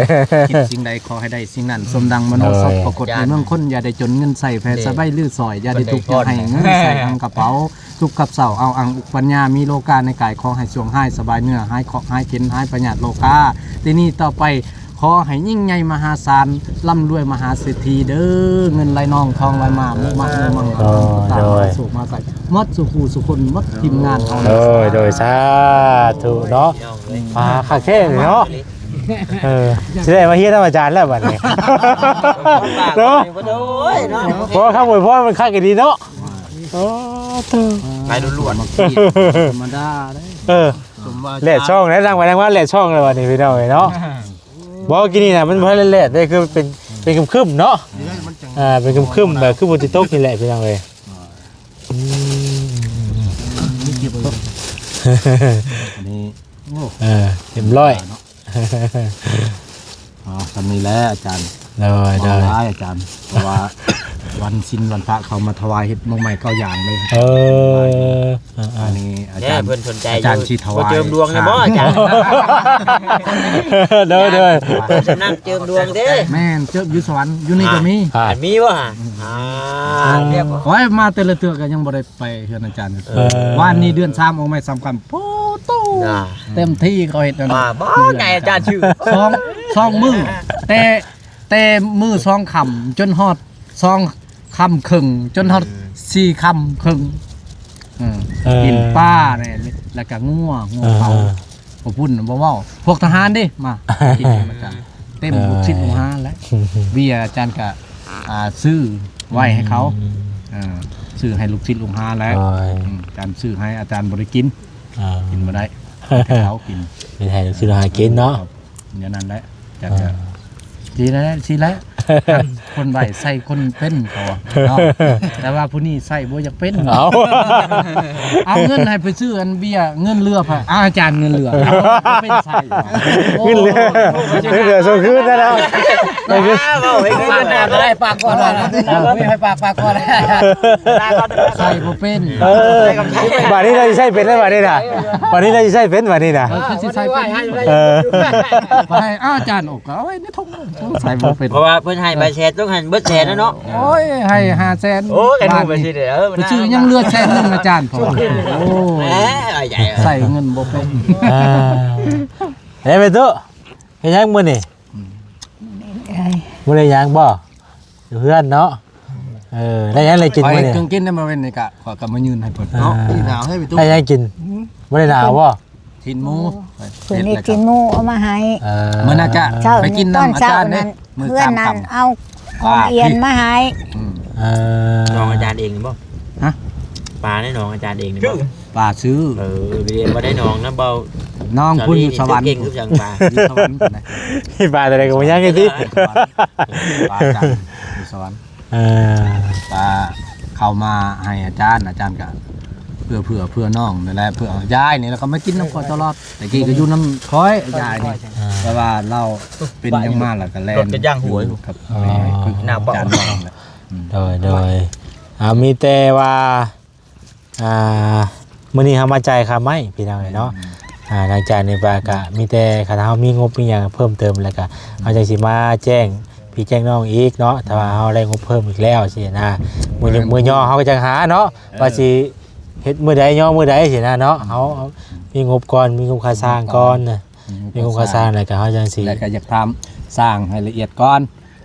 ຄິດສິ່ງໃດຂໍໃຫ້ໄດ້ສິ່ງນັ້ນ ສົມດັ່ງມະໂນ ໂດຍ ສົບປາກົດໃນເມືອງຄົນ ຢ່າໄດ້ຈົນເງິນໃຊ້ແຜ່ສະບາຍລືສອຍ ຢ່າໄດ້ທຸກ ຢ່າໃຫ້ເງິນໃຊ້ຫາງກະເປົາ ທຸກຂັບເຊົາເອົາອັ່ງອຸກປັນຍາ ມີໂລກາໃນກາຍ ຂໍໃຫ້ຊ່ວງຮ້າຍສະບາຍເນື້ອ ຫາຍເຄາະຫາຍເຂັນ ຫາຍພະຍາດໂລກາ ແຕ່ນີ້ຕໍ່ໄປ ຂໍໃຫ້ຍິ່ງໃຫຍ່ມະຫາສານ ລ່ຳລວຍມະຫາເສດຖີເດີ ເງິນໄຫຼນອງທອງໄຫຼມາ ມຸມະມຸມັງ ໂດຍ ໂດຍ ມາສຸກມາໃສ ໝົດສູ່ຜູ້ສູ່ຄົນ ໝົດທີມງານເຮົາ ໂດຍ ໂດຍ ສາທຸເນາະ ອ່າ ຄັກແທ້ເນາະ ເອີ ຊິໄດ້ມາຮຽນນຳອາຈານແລ້ວບັດນີ້ ເນາະ ໂອ້ຍເນາະ ເພາະຄຳອວຍພອນມັນຄັກອີ່ຫຼີເນາະ ໂອ້ ໄປລ້ວນໆ ທຳມະດາເດ້ ເອີ ແລດຊ່ອງແລ້ວ ນັ່ງໄປນັ່ງມາແລດຊ່ອງແລ້ວບັດນີ້ ພີ່ນ້ອງເອີຍເນາະ ບໍ່ ກີ້ນີ້ນະ ມັນບໍ່ທັນໄດ້ແລດເດ້ ຄືເປັນ ເປັນຄຶມໆເນາະ ອ່າ ເປັນຄຶມໆ ແບບຄືຝົນຊິຕົກນີ້ແຫຼະ ພີ່ນ້ອງເອີຍ ອືມ ອັນນີ້ ໂອ້ ເອີ ຮຽບຮ້ອຍ ເນາະ ອໍ ສ່ຳນີ້ແຫຼະອາຈານ ໂດຍ ໂດຍ ຫຼາຍອາຈານ ເພາະວ່າວັນສິນວັນພະເຂົາມາຖວາຍເຫັດໝາກໄມ້ເກົ້າຢ່າງເລີຍ ເອີ ອັນນີ້ອາ ແນ່ ອາຈານ ເພິ່ນສົນໃຈ ອາຈານ ຢູ່ ຊິຖວາຍ ບໍ່ເຈີມດວງແນ່ບໍ່ ອາຈານ? ໂດຍໆ ເຈີມດວງເດ້ ແມ່ນ ເຈີມຢູ່ສະຫວັນ ຢູ່ນີ້ກໍມີ ອ່າ ອ່າ ອັນມີບໍ່ຫະ? ອ່າ ອ່າ ຮຽບ ໂອ້ຍ ມາແຕ່ລະເທື່ອກໍຍັງບໍ່ໄດ້ໄປເຮືອນອາຈານ ເອີ ວານນີ້ເດືອນສາມອອກໄມ້ສາມຄຳ ໂອ້ໂຕ ອ່າ ເຕັມທີ່ເຂົາເຮັດນັ້ນ ວ່າບໍ່ ໃຫຍ່ອາຈານຊື່ ສອງ ສອງມື້ ແຕ່ ແຕ່ມື້ສອງຄ່ຳຈົນຮອດສອງຄ່ຳເຄິ່ງ ຈົນຮອດ ເອີ ສີ່ຄ່ຳເຄິ່ງ ເອີ ເອີ ກິນປາແນ່ ແລ້ວກະງົວ ງົວເຜົາ ເອີ ບໍ່ພຸ້ນບໍ່ເວົ້າ ພວກທະຫານເດ້ມາກິນນຳອາຈານ ເຕັມ ເອີ ລູກສິດລູກຫາແຫຼະ ເບີຍອາຈານກະ ອ່າ ຊື້ໄວ້ໃຫ້ເຂົາ ອືມ ເອີ ຊື້ໃຫ້ລູກສິດລູກຫາແຫຼະ ໂດຍ ອືມ ອາຈານຊື້ໃຫ້ ອາຈານບໍ່ໄດ້ກິນ ເອີ ກິນບໍ່ໄດ້ ໃຫ້ເຂົາກິນ ເຮັດໃຫ້ລູກສິດລູກຫາກິນເນາະ ແນວນັ້ນແຫຼະ ຈັກ ອ່າ ຊິແລ້ວ ຊິແລ້ວ ຄົນໄວໃສ່ຄົນເປັນເຂົາວ່າເນາະ ແຕ່ວ່າຜູ້ນີ້ໃສ່ບໍ່ຢາກເປັນ ເອົາ ເອົາເງິນໃຫ້ໄປຊື້ອັນເບຍ ເງິນເຫຼືອພະ ອາຈານເງິນເຫຼືອ ເອົາເປັນໃສ່ ເງິນເຫຼືອ ເງິນເຫຼືອສົ່ງຄືນໄດ້ແລ້ວ ເອົາເອົາເອົາ ປາກກ່ອນ ມີໃຫ້ປາກ ປາກກ່ອນ ໃສ່ບໍ່ເປັນ ເອີ ບາດນີ້ລາວຊິໃຊ້ເປັນແລ້ວບາດນີ້ນະ ບາດນີ້ລາວຊິໃຊ້ເປັນບາດນີ້ນະ ເອີ ຄືຊິໃຊ້ເປັນ ເອີ ໄປໃຫ້ອາຈານອອກ ກໍເອົາໄວ້ໃນຖົງ ໃສ່ບໍ່ເປັນ ເພາະວ່າເພິ່ນໃຫ້ໃບແສນ ຕ້ອງໃຫ້ເບິດແສນແລ້ວເນາະ ໂອ້ຍ ໃຫ້ຫ້າແສນ ໂອ້ ກັນໄປ ໄປຊື້ຫຍັງເຫຼືອແສນໜຶ່ງອາຈານ ໂອ້ ແໝ ໃສ່ເງິນບໍ່ເປັນ ອ່າ ເຮັດໄປຕູ້ ເຮັດຫຍັງມື້ນີ້? ອືມ ບໍ່ໄດ້ຫຍັງບໍ່? ຢູ່ເຮືອນເນາະ ເອີ ໄດ້ຫຍັງໄດ້ກິນມື້ນີ້? ເຄື່ອງກິນໄດ້ມາເວັນນີ້ກະ ຂ້ອຍກໍມາຍື່ນໃຫ້ເພິ່ນເນາະ ອ່າ ໜາວໃຫ້ໄປຕູ້ ໄດ້ຫຍັງກິນ? ອືມ ບໍ່ໄດ້ໜາວບໍ່? ຊີ້ນໝູ ເພິ່ນເຮັດຊີ້ນໝູເອົາມາໃຫ້ ເອີ ມື້ນັ້ນກະ ເຊົ້າ ໄປກິນນຳອາຈານເດ້ ມື້ຕອນເຊົ້ານັ້ນ ມື້ຕອນຄ່ຳ ເອົາຂອງ ອ່າ ອ່ຽນມາໃຫ້ ອືມ ເອີ ນ້ອງອາຈານເອງບໍ່? ຮະ? ປາໃນໜອງອາຈານເອງບໍ່? ປາຊື້ ເອີ ບໍ່ໄດ້ໜອງນຳເບົາ ນ້ອງພຸ້ນຢູ່ສະຫວັນ ເກັ່ງຄືຫຍັງປາ ຢູ່ສະຫວັນພຸ້ນນະ ປາແຕ່ໃດກໍບໍ່ຍັງຢູ່ຕິ ປາຈັນຢູ່ສະຫວັນ ເອີ ປາເຂົ້າມາໃຫ້ອາຈານ ອາຈານກະເພື່ອ ເພື່ອ ເພື່ອນ້ອງນີ້ແຫຼະ ເພື່ອຍາຍນີ້ແຫຼະ ເຂົາມາກິນນຳຂ້ອຍຕະຫຼອດ ແຕ່ກີ້ກໍຢູ່ນຳຂ້ອຍ ຍາຍນີ້ ອ່າ ແຕ່ວ່າລາວເປັນຫຍັງມາແລ້ວກໍແລ່ນ ລົດກໍຍ່າງຫົວຢູ່ ກັບ ອໍ ອາຈານນ້ອງແຫຼະ ອືມ ໂດຍ ໂດຍ ອ່າ ມີແຕ່ວ່າ ອ່າ ມື້ນີ້ເຮົາມາຈ່າຍຄ່າໄມ້ພີ່ນ້ອງເອີຍເນາະ ອືມ ອ່າ ຫຼັງຈາກນີ້ໄປກະມີແຕ່ຄັນເຮົາມີງົບມີຫຍັງເພີ່ມເຕີມ ແລ້ວກະເຮົາຈັ່ງຊິມາແຈ້ງພີ່ແຈ້ງນ້ອງອີກເນາະ ຖ້າວ່າເຮົາໄດ້ງົບເພີ່ມອີກແລ້ວຊີ້ນະ ມື້ ມື້ຍໍ່ເຮົາກໍຈັ່ງຫາເນາະ ເອີ ວ່າຊິເຮັດມື້ໃດຍໍ່ມື້ໃດຊີ້ນະເນາະ ເຮົາມີງົບກ່ອນ ມີງົບຄ່າສ້າງກ່ອນນະ ມີງົບຄ່າສ້າງ ແລ້ວກະເຮົາຈັ່ງຊິ ແລ້ວກະຢາກຖາມຊ່າງໃຫ້ລະອຽດກ່ອນ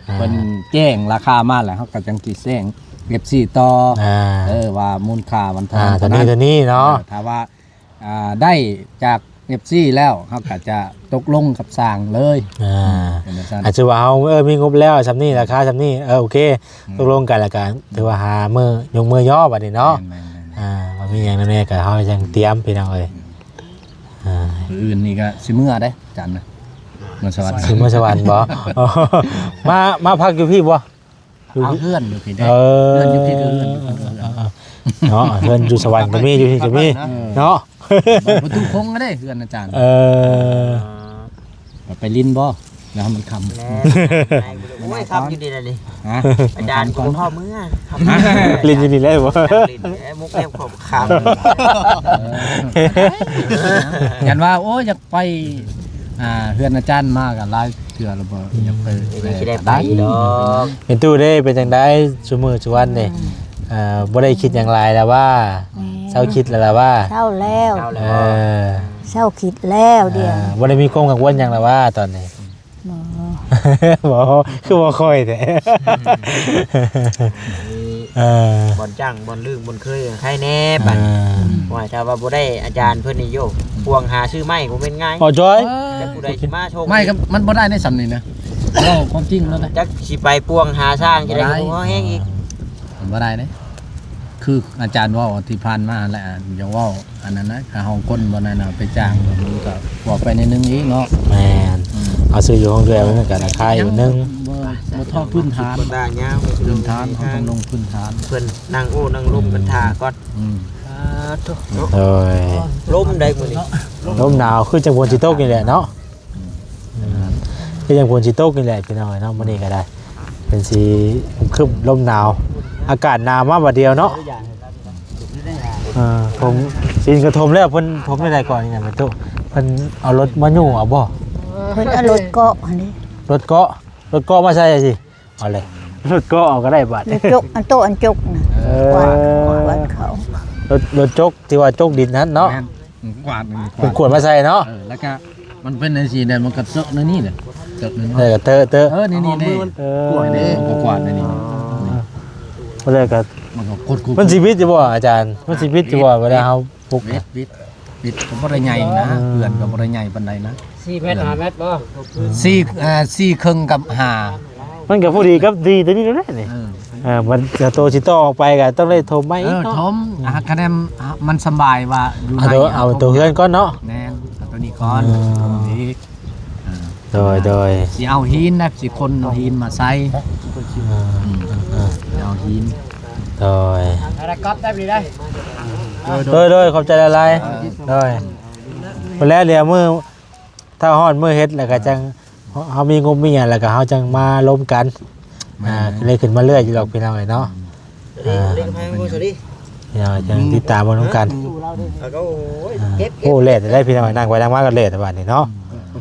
ອ່າ ເພິ່ນແຈ້ງລາຄາມາແລ້ວ ເຮົາກໍຈັ່ງຊິແຈ້ງເອັຟຊີຕໍ່ ອ່າ ເອີ ວ່າມູນຄ່າມັນເທົ່ານັ້ນ ອ່າ ເທົ່ານັ້ນ ເທົ່ານີ້ເນາະ ເອີ ຖ້າວ່າ ອ່າ ໄດ້ຈາກເອັຟຊີແລ້ວ ເຮົາກໍຈະຕົກລົງກັບຊ່າງເລີຍ ອ່າ ເປັນຈັ່ງຊັ້ນ ອາດຊິວ່າເຮົາ ເອີ ມີງົບແລ້ວສ່ຳນີ້ ລາຄາສ່ຳນີ້ ເອີ ໂອເຄ ອືມ ຕົກລົງກັນ ແລ້ວກໍຖືວ່າຫາມື້ຍົກມືຍໍບັດນີ້ເນາະ ແມ່ນໆໆ ອ່າ ວ່າມີຫຍັງແນ່ກໍເຮົາຍັງຕຽມ ພີ່ນ້ອງເອີຍ ອືມ ອ່າ ມື້ອື່ນນີ້ກໍຊິເມືອເດ້ ຈັນນະ ເມືອສະຫວັນ ຊິເມືອສະຫວັນບໍ່? ມາ ມາພັກຢູ່ພີ້ບໍ່? ເອົາເຮືອນຢູ່ພີ້ເດ້ ເອີ ເຮືອນຢູ່ພີ້ກໍເຮືອນຢູ່ພີ້ກໍເຮືອນ ເອີ ເນາະ ເຮືອນຢູ່ສະຫວັນກໍມີ ຢູ່ພີ້ກໍມີ ເອີ ເນາະ ປະຕູຄົງກໍໄດ້ເຮືອນອາຈານ ເອີ ໄປຫຼິ້ນບໍ່? ແລ້ວມັນຄ່ຳ ໂອ້ຍ ຄ່ຳຢູ່ດີແລ້ວນີ້ ຮະ ອາຈານກໍບໍ່ພາເມືອ ຫຼິ້ນຢູ່ນີ້ແລ້ວບໍ່? ຫຼິ້ນແລ້ວ ມຸກແລ້ວຂອບ ຄ່ຳ ເອີ ຢ້ານວ່າ ໂອ້ຍ ຢາກໄປ ອ່າ ເຮືອນອາຈານມາກໍຫຼາຍເທື່ອແລ້ວບໍ່ ອືມ ຢາກໄປ ນີ້ຊິໄດ້ໄປດອກ ເປັນຕູ້ເດ້ ເປັນຈັ່ງໃດຊຸມື້ຊຸວັນນີ້? ອືມ ເອີ ບໍ່ໄດ້ຄິດຫຍັງຫຼາຍແລ້ວຫວາ? ແມ່ນ ເຊົາຄິດແລ້ວຫວາ? ເຊົາແລ້ວ ເອີ ເຊົາຄິດແລ້ວດຽວ ອ່າ ບໍ່ໄດ້ມີຄວາມກັງວົນຫຍັງແລ້ວຫວາຕອນນີ້? ບໍ່ ບໍ່ ຄືບໍ່ຄ່ອຍແທ້ ເອີ ບ່ອນຈ້າງ ບ່ອນລື່ນ ບ່ອນເຄີຍ ໃຄແນ່ບັດນີ້ ອ່າ ໂອ້ຍ ຖ້າວ່າບໍ່ໄດ້ອາຈານເພິ່ນນີ້ ໂຍ ພວງຫາຊື້ໄມ້ບໍ່ແມ່ນງ່າຍ ບໍ່ຈ້ອຍ ຈັກຜູ້ໃດຊິມາໂຊກ ໄມ້ກໍມັນບໍ່ໄດ້ໃນສ່ຳນີ້ນະ ເວົ້າຄວາມຈິງແລ້ວນະ ຈັກຊິໄປພວງຫາສ້າງຈະໄດ້ ບໍ່ໄດ້ ຫົວແຮງອີກ ມັນບໍ່ໄດ້ເດ້ ຄືອາຈານເວົ້າທີ່ຜ່ານມາຫັ້ນແຫຼະ ຢ່າເວົ້າ ອັນນັ້ນນະ ຄ່າຫ້ອງຄົນບໍ່ນັ້ນນະ ໄປຈ້າງ ມັນກໍບວກໄປໜ້ອຍໜຶ່ງອີກເນາະ ແມ່ນ ອືມ ເຮົາຊື້ຢູ່ໂຮງເຮືອນມັນກໍລາຄາຢູ່ໜຶ່ງ ບໍ່ ບໍ່ເທົ່າພື້ນຖານ ພື້ນຖານ ເຮົາຕ້ອງລົງພື້ນຖານ ເພິ່ນນັ່ງໂອ້ນັ່ງລົມກັນຖ້າກ່ອນ ອືມ ສາທຸ ໂດຍ ລົມໃດມື້ນີ້ ລົມໜາວ ຄືຈັ່ງຝົນຊິຕົກນີ້ແຫຼະເນາະ ອືມ ຄືຈັ່ງຝົນຊິຕົກນີ້ແຫຼະ ພີ່ນ້ອງເອີຍເນາະ ມື້ນີ້ກໍໄດ້ ເປັນສີຄຶ້ມໆ ລົມໜາວ ອາກາດໜາວມາບາດດຽວເນາະ ອ່າ ຜົມ ດິນກະຖົມແລ້ວ ເພິ່ນຖົມແນວໃດກ່ອນນີ້ນະແມ່ຕູ້? ເພິ່ນເອົາລົດມາຍູ້ເອົາບໍ່? ເພິ່ນເອົາລົດເກາະຫັ້ນເດ້ ລົດເກາະ ລົດເກາະມາໃສ່ຊິ ເອົາເລີຍ ລົດເກາະເອົາກໍໄດ້ບາດ ລົດຈົກ ອັນໂຕອັນຈົກນະ ເອີ ກວາດ ກວາດເຂົາ ລົດ ລົດຈົກທີ່ວ່າຈົກດິນຫັ້ນເນາະ ແມ່ນ ກວາດ ເພິ່ນກວາດມາໃສ່ເນາະ ເອີ ແລ້ວກະ ມັນເປັນຈັ່ງຊີ້ແຫຼະ ມັນກະເຈາະໃນນີ້ແຫຼະ ເຈາະໃນນີ້ ເອີ ກະເທາະ ເທາະ ເອີ ນີ້ໆ ເອີ ກວາດເດ້ ກວາດໃນນີ້ ເອີ ແລ້ວກະ ມັນກະຂຸດໆ ມັນຊິຜິດຢູ່ບໍ່ອາຈານ? ມັນຊິຜິດຢູ່ບໍ່ເວລາເຮົາປຸກ? ຜິດ ຜິດ ຜິດ ກະບໍ່ໄດ້ໃຫຍ່ນະ ເອີ ເຮືອນກະບໍ່ໄດ້ໃຫຍ່ປານໃດນະ ສີ່ແມັດ ຫ້າແມັດບໍ່? ສີ່ ເອີ ສີ່ເຄິ່ງກັບຫ້າ ມັນກະພໍດີກັບດີຕົວນີ້ແຫຼະນີ້ ເອີ ເອີ ມັນກະໂຕຊິຕໍ່ອອກໄປກະຕ້ອງໄດ້ຖົມໃໝ່ອີກເນາະ ເອີ ຖົມ ອືມ ຫາກຄະແນນ ມັນສຳບາຍວ່າຢູ່ໃນ ເອົາໂຕ ເອົາໂຕເຮືອນກ່ອນເນາະ ແມ່ນ ເອົາໂຕນີ້ກ່ອນ ເອີ ຖົມອີກ ເອີ ໂດຍ ໂດຍ ຊິເອົາຫີນນະ ຊິຂົນຫີນມາໃສ່ ເອີ ເອີ ຊິເອົາຫີນ ໂດຍ ໄດ້ກັອບໄດ້ບໍ່ໄດ້ ໂດຍ ໂດຍ ໂດຍ ຂອບໃຈຫຼາຍໆ ໂດຍ ພຸ້ນແຫຼະ ດຽວມື້ ຖ້າຮອດມື້ເຮັດແລ້ວກະຈັ່ງ ເຮົາມີງົບມີຫຍັງແລ້ວກະເຮົາຈັ່ງມາລົມກັນ ແມ່ນ ອ່າ ເລີຍຂຶ້ນມາເລື້ອຍຢູ່ດອກພີ່ນ້ອງເອີຍເນາະ ອ່າ ພີ່ນ້ອງຈັ່ງຕິດຕາມເບິ່ງນຳກັນ ໂອ້ ແລດໄດ້ພີ່ນ້ອງ ນັ່ງໄປນັ່ງມາກໍແລດບາດນີ້ເນາະ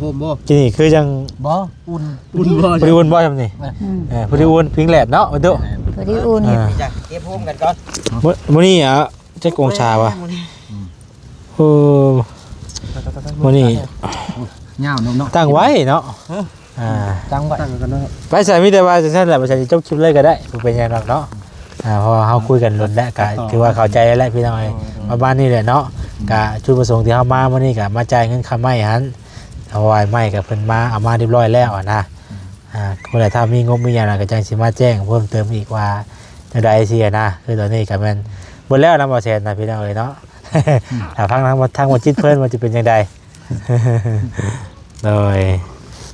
ໂຮມບໍ່ ກິນນີ້ຄືຈັ່ງ ບໍ່ ອຸ່ນ ອຸ່ນບໍ່ ພໍດີອຸ່ນບໍ່ຊ່ຳນີ້ ອືມ ເອີ ພໍດີອຸ່ນ ພິງແລດເນາະ ປະຕູ ພໍດີອຸ່ນ ອ່າ ເກັບໂຮມກັນກ່ອນ ມື້ ມື້ນີ້ ອາ ຈັກອົງສາວະ? ໂອ້ ມື້ນີ້ຍາວເນາະ ຕັ້ງໄວ້ເນາະ ຮະ ອ່າ ຕັ້ງໄວ້ ຕັ້ງກັນເນາະ ໄປຊະ ມີແຕ່ວ່າຈັ່ງຊັ້ນແຫຼະ ບໍ່ຊັ້ນຊິຈົບຄລິບເລີຍກໍໄດ້ ບໍ່ເປັນຫຍັງດອກເນາະ ອ່າ ເພາະວ່າເຮົາຄຸຍກັນດົນແລ້ວ ກໍຖືວ່າເຂົ້າໃຈແລ້ວພີ່ນ້ອງເອີຍ ໂດຍ ໂດຍ ປະມານນີ້ແຫຼະເນາະ ໂດຍ ກໍຈຸດປະສົງທີ່ເຮົາມາມື້ນີ້ກໍມາຈ່າຍເງິນຄ່າໄມ້ຫັ້ນ ເພາະວ່າໄມ້ກໍເພິ່ນມາເອົາມາຮຽບຮ້ອຍແລ້ວຫັ້ນນະ ອ່າ ຜູ້ໃດຖ້າມີງົບມີຫຍັງນະ ກໍຈັ່ງຊິມາແຈ້ງເພີ່ມເຕີມອີກວ່າແນວໃດຊີ້ນະ ຄືຕອນນີ້ກໍແມ່ນເບິດແລ້ວນະ ບໍ່ແສນນະ ພີ່ນ້ອງເອີຍເນາະ ຖ້າຟັງທາງ ທາງບໍ່ຈິດເພິ່ນວ່າຈະເປັນຈັ່ງໃດ ໂດຍ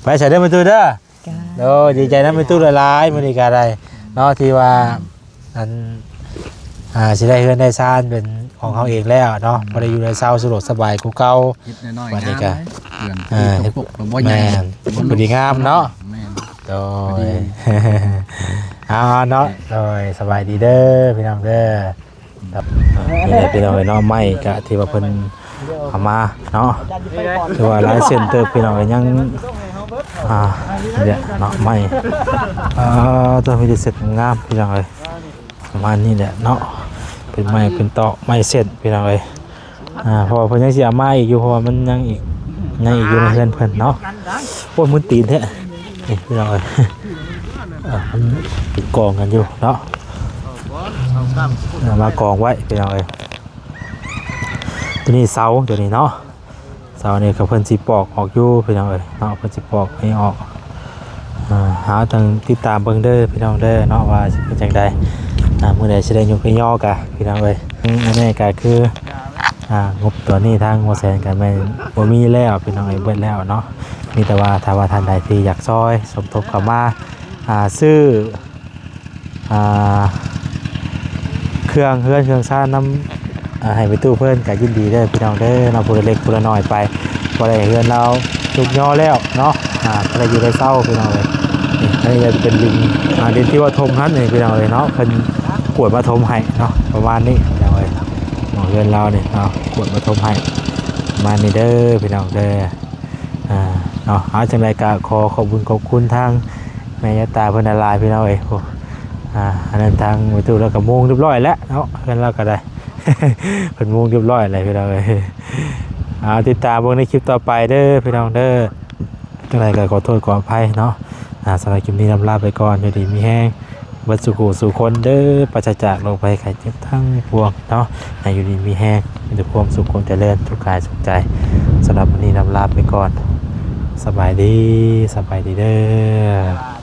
ໄປຊະເດີແມ່ຕູ້ເດີ ໂດຍ ດີໃຈນຳແມ່ຕູ້ຫຼາຍໆ ມື້ນີ້ກໍໄດ້ເນາະ ທີ່ວ່າ ອັນ ອ່າ ຊິໄດ້ເຮືອນໄດ້ຊານເປັນຂອງເຮົາເອງແລ້ວເນາະ ອືມ ພໍໄດ້ຢູ່ໄດ້ເຊົາສະດວກສະບາຍກວ່າເກົ່າ ເຮັດນ້ອຍໆ ບາດນີ້ກໍ ງາມເລີຍ ເຮືອນ ອ່າ ຕົກໆ ກໍບໍ່ໃຫຍ່ ແມ່ນ ບໍ່ລຸກ ພໍດີງາມເນາະ ແມ່ນ ໂດຍ ພໍດີ ເອົາເນາະ ໂດຍ ສະບາຍດີເດີພີ່ນ້ອງເດີ ນີ້ແຫຼະພີ່ນ້ອງເອີຍເນາະ ໄມ້ກະທີ່ວ່າເພິ່ນເອົາມາເນາະ ຖືວ່າຫຼາຍເສັ້ນເຕີບພີ່ນ້ອງເອີຍ ຍັງ ອ່າ ນີ້ແຫຼະເນາະ ໄມ້ ອ່າ ໂຕ ມີແຕ່ເສັ້ນງາມພີ່ນ້ອງເອີຍ ປະມານນີ້ແຫຼະເນາະ ເປັນໄມ້ເປັນຕອກໄມ້ເສັ້ນພີ່ນ້ອງເອີຍ ອ່າ ເພາະວ່າເພິ່ນຍັງຊິເອົາມາອີກຢູ່ ເພາະວ່າມັນຍັງອີກ ຍັງອີກຢູ່ໃນເຮືອນເພິ່ນເນາະ ໂອ້ຍ ມຶນຕີນແທ້ ນີ້ພີ່ນ້ອງເອີຍ ອ່າ ມັນເປັນກອງກັນຢູ່ເນາະ ເອົາມາກອງໄວ້ພີ່ນ້ອງເອີຍ ຕົວນີ້ເສົາ ຕົວນີ້ເນາະ ເສົານີ້ກໍເພິ່ນຊິປອກອອກຢູ່ພີ່ນ້ອງເອີຍເນາະ ເພິ່ນຊິປອກນີ້ອອກ ເອີ ເຮົາຕ້ອງຕິດຕາມເບິ່ງເດີພີ່ນ້ອງເດີເນາະ ວ່າຊິເປັນຈັ່ງໃດ ອ່າ ມື້ໃດຊິໄດ້ຍົກໄດ້ຍໍກະພີ່ນ້ອງເອີຍ ອັນນີ້ກໍຄື ອ່າ ງົບຕົວນີ້ທາງບໍ່ແສນກໍແມ່ນບໍ່ມີແລ້ວພີ່ນ້ອງເອີຍ ເບິດແລ້ວເນາະ ມີແຕ່ວ່າຖ້າວ່າທ່ານໃດທີ່ຢາກຊ່ອຍສົມທົບເຂົ້າມາ ອ່າ ຊື້ ອ່າ ເຄື່ອງເຮືອນເຄື່ອງຊານນຳ ອ່າ ໃຫ້ແມ່ຕູ້ເພິ່ນກໍຍິນດີເດີພີ່ນ້ອງເດີເນາະ ຜູ້ລະເລັກຜູ້ລະນ້ອຍໄປ ພໍໄດ້ເຮືອນລາວຍຸກຍໍແລ້ວເນາະ ອ່າ ພໍໄດ້ຢູ່ໄດ້ເຊົາພີ່ນ້ອງເອີຍ ນີ້ ອັນນີ້ກໍຈະເປັນດິນ ອ່າ ດິນທີ່ວ່າຖົມຫັ້ນນີ້ພີ່ນ້ອງເອີຍເນາະ ເພິ່ນກວດມາຖົມໃຫ້ເນາະ ປະມານນີ້ພີ່ນ້ອງເອີຍ ເຮືອນລາວນີ້ເນາະ ກວດມາຖົມໃຫ້ ປະມານນີ້ເດີພີ່ນ້ອງເດີ ອ່າ ເນາະ ເອົາ ຈັ່ງໃດກໍຂໍຂອບບຸນຂອບຄຸນທາງແມ່ຍາຕາເພິ່ນຫຼາຍໆ ພີ່ນ້ອງເອີຍ ໂອ້ ອ່າ ອັນນັ້ນທາງແມ່ຕູ້ລາວກໍມຸງຮຽບຮ້ອຍແລ້ວເນາະ ເຮືອນລາວກໍໄດ້ ເພິ່ນມຸງຮຽບຮ້ອຍແລ້ວພີ່ນ້ອງເອີຍ ເອົາ ຕິດຕາມເບິ່ງໃນຄລິບຕໍ່ໄປເດີພີ່ນ້ອງເດີ ຈັ່ງໃດກໍຂໍໂທດຂໍອະໄພເນາະ ອ່າ ສຳລັບຄລິບນີ້ລຳລາໄປກ່ອນ ຢູ່ດີມີແຮງ ເບິດສູ່ຜູ້ສູ່ຄົນເດີ ປາສະຈາກໂລກໄພໄຂ້ເຈັບທັງປວງເນາະ ໃຫ້ຢູ່ດີມີແຮງ ມີແຕ່ຄວາມສຸກຄວາມຈະເລີນ ສຸກກາຍສຸກໃຈ ສຳລັບມື້ນີ້ລຳລາໄປກ່ອນ ສະບາຍດີ ສະບາຍດີເດີ.